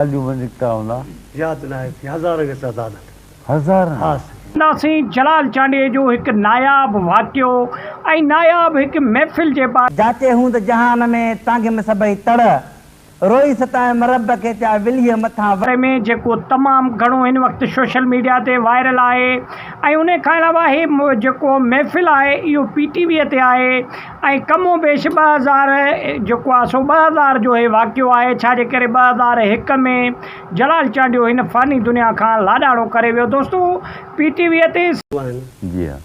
ڳالهيون به نڪتا هوندا. ياد ناهي ٿي هزارن جي تعداد ۾. هزارن. ها سائين. ڏسنداسين جلال چانڊيي جو هڪ ناياب واقعو ۽ ناياب هڪ محفل جي باري. جاچي هوند جهان ۾، تانگهيم سڀئي تڙ. روئي ستايم رب کي، ٿيا ولهيء مٿان ور. ۾ جيڪو تمام گهڻو هن وقت سوشل ميڊيا تي وائرل آهي ۽ ان کان علاوه هي جيڪو محفل آهي اهو پي ٽي وي تي آهي ۽ ڪم و بيش 2000 جيڪو آهي سو 2000 جو هي واقعو آهي ڇا جي ڪري 2001 ۾ جلال چانڊيو هن فاني دنيا کان لاڏاڻو ڪري ويو دوستو پي ٽي وي تي. آهن جي ها.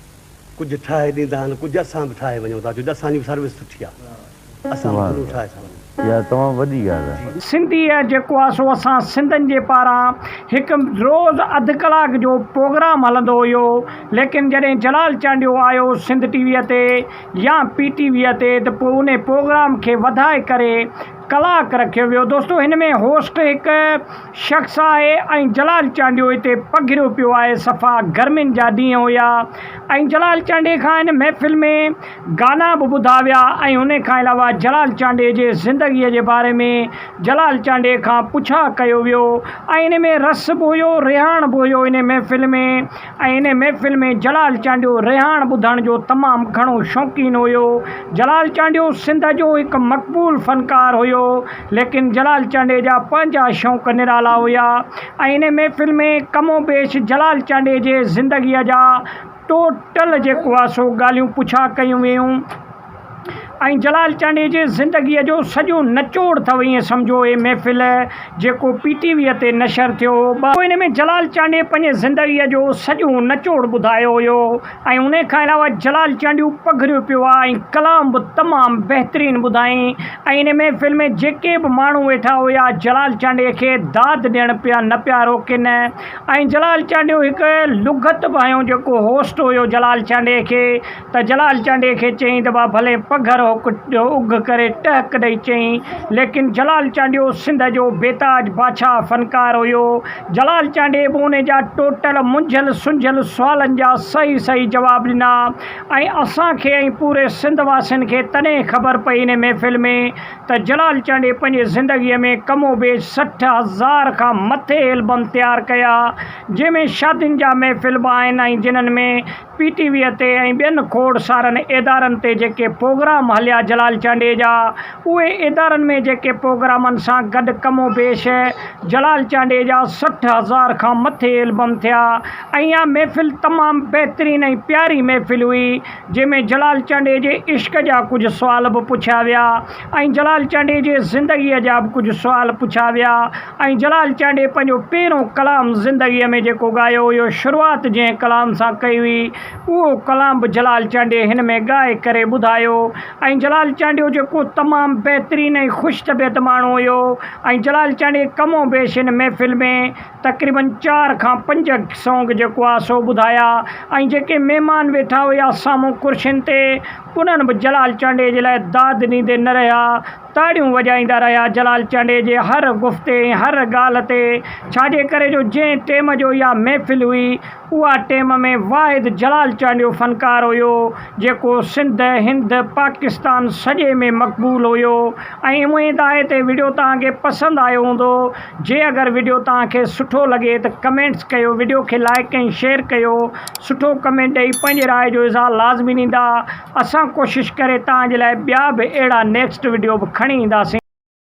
ڪجهه ٺاهي ڏيندا آهن ڪجهه اسان به ٺاهي وڃون ٿا ڇو جو اسان جي به سروس سٺي آهي اسان به ڌنون ٺاهي ٿا وڃون. اها تمام وڏي ڳالهه آهي. سنڌيء جيڪو آ سو اسان سنڌين جي پاران هڪ روز اڌ ڪلاڪ جو پروگرام هلندو هيو ليڪن جڏهن جلال چانڊيو آيو سنڌ ٽي ويء تي يا پي ٽي ويء تي ته پوء انهي پروگرام کي وڌائي ڪري ڪلاڪ رکيو ويو دوستو هن ۾ هوسٽ هڪ شخص آهي ۽ جلال چانڊيو هتي پگهريو پيو آهي صفا گرمين جا ڏينهن هيا ۽ جلال چانڊيي کان هن محفل ۾ گانا به ٻڌا ويا ۽ ان کان علاوه جلال چانڊيي جي زندگي جي باري ۾ جلال چانڊيي کان پڇا ڪيو ويو ۽ ان ۾ رس به هيو رهاڻ به هيو ان محفل ۾ ۽ ان محفل ۾ جلال چانڊيو رهاڻ ٻڌڻ جو تمام گهڻو شوقين هيو. جلال چانڊيو سنڌ جو هڪ مقبول فنڪار هيو، ليڪن جلال چانڊيي جا پنهنجا شوق نرالا هيا ۽ ان محفل ۾ ڪم و بيش جلال چانڊيي جي زندگيء جا ٽوٽل جيڪو آ سو ڳالهيون پڇا ڪيون ويون. ۽ جلال چانڊيي جي زندگيء جو سڄو نچوڙ اٿو ائين سمجهو هي محفل جيڪو پي ٽي ويء تي نشر ٿيو هو ٻه ان ۾ جلال چانڊيي پنهنجي زندگيء جو سڄو نچوڙ ٻڌايو هيو ۽ ان کان علاوه جلال چانڊيو پگهريو پيو آ ۽ ڪلام به تمام بهترين ٻڌائين ۽ ان محفل ۾ جيڪي به ماڻهو ويٺا هيا جلال چانڊيي کي داد ڏيڻ پيا نه پيا روڪين ۽ جلال چانڊيو هڪ لغت به هنيو جيڪو هوسٽ هيو جلال چانڊيي کي ته جلال چانڊيي کي چيائين ته با ڀلي پگهر هڪ اگهه ڪري ٽهڪ ڏئي چيائين ليڪن جلال چانڊيو سنڌ جو بيتاج بادشاهه فنڪار هيو جلال چانڊيي به ان جا ٽوٽل منجهيل سنجهيل سوالن جا صحيح صحيح جواب ڏنا ۽ اسان کي ۽ پوري سنڌ واسين کي تڏهن خبر پئي ان محفل ۾ ته جلال چانڊيي پنهنجي زندگيء ۾ ڪم و بيش 60 هزار کان مٿي البم تيار ڪيا جنهن ۾ شادين جا محفل به آهن ۽ جنهن ۾ پي ٽي وي تي ۽ ٻين کوڙ سارن ادارن تي جيڪي پوگرام هليا جلال چانڊيي جا اهي ادارن ۾ جيڪي پوگرامن سان گڏ ڪم و بيش جلال چانڊيي جا 60 هزار کان مٿي البم ٿيا ۽ اها محفل تمام بهترين ۽ پياري محفل هئي جنهن ۾ جلال چانڊيي جي عشق جا ڪجهه سوال به پڇيا ويا ۽ جلال چانڊيي جي زندگيء جا به ڪجهه سوال پڇيا ويا ۽ جلال چانڊيي پنهنجو پهريون ڪلام زندگيء ۾ جيڪو ڳايو هيو شروعات جنهن ڪلام سان ڪئي هئي اهو ڪلام به جلال چانڊيي هن ۾ ڳائي ڪري ٻڌايو ۽ جلال چانڊيو جيڪو تمام بهترين ۽ خوش طبيعت ماڻهو هيو ۽ جلال چانڊيي ڪم و بيش هن محفل ۾ تقريبن چار کان پنج سونگ جيڪو آ سو ٻڌايا ۽ جيڪي مهمان ويٺا هيا سامهون ڪرسين تي انهن به جلال چانڊيي جي لاء داد ڏيندي نه رهيا تاڙيون وڄائيندا رهيا جلال چانڊيي جي هر گفتي ۽ هر ڳالهه تي ڇا جي ڪري جو جنهن ٽيم جو اها محفل هئي اها ٽيم ۾ واحد جلال چانڊيو فنڪار هيو جيڪو سنڌ هند پاڪستان سڄي ۾ مقبول هيو ۽ اميد آهي ته وڊيو توهان کي پسند آيو هوندو جي اگر وڊيو توهان کي سٺو لڳي ته ڪمينٽس ڪيو وڊيو کي لائڪ ۽ شيئر ڪيو سٺو ڪمينٽ ڏئي پنهنجي راء جو اظهار لازمي ڏيندا اسان ڪوشش ڪري توهان جي لاء ٻيا به اهڙا نيڪسٽ وڊيو به کڻي اينداسين.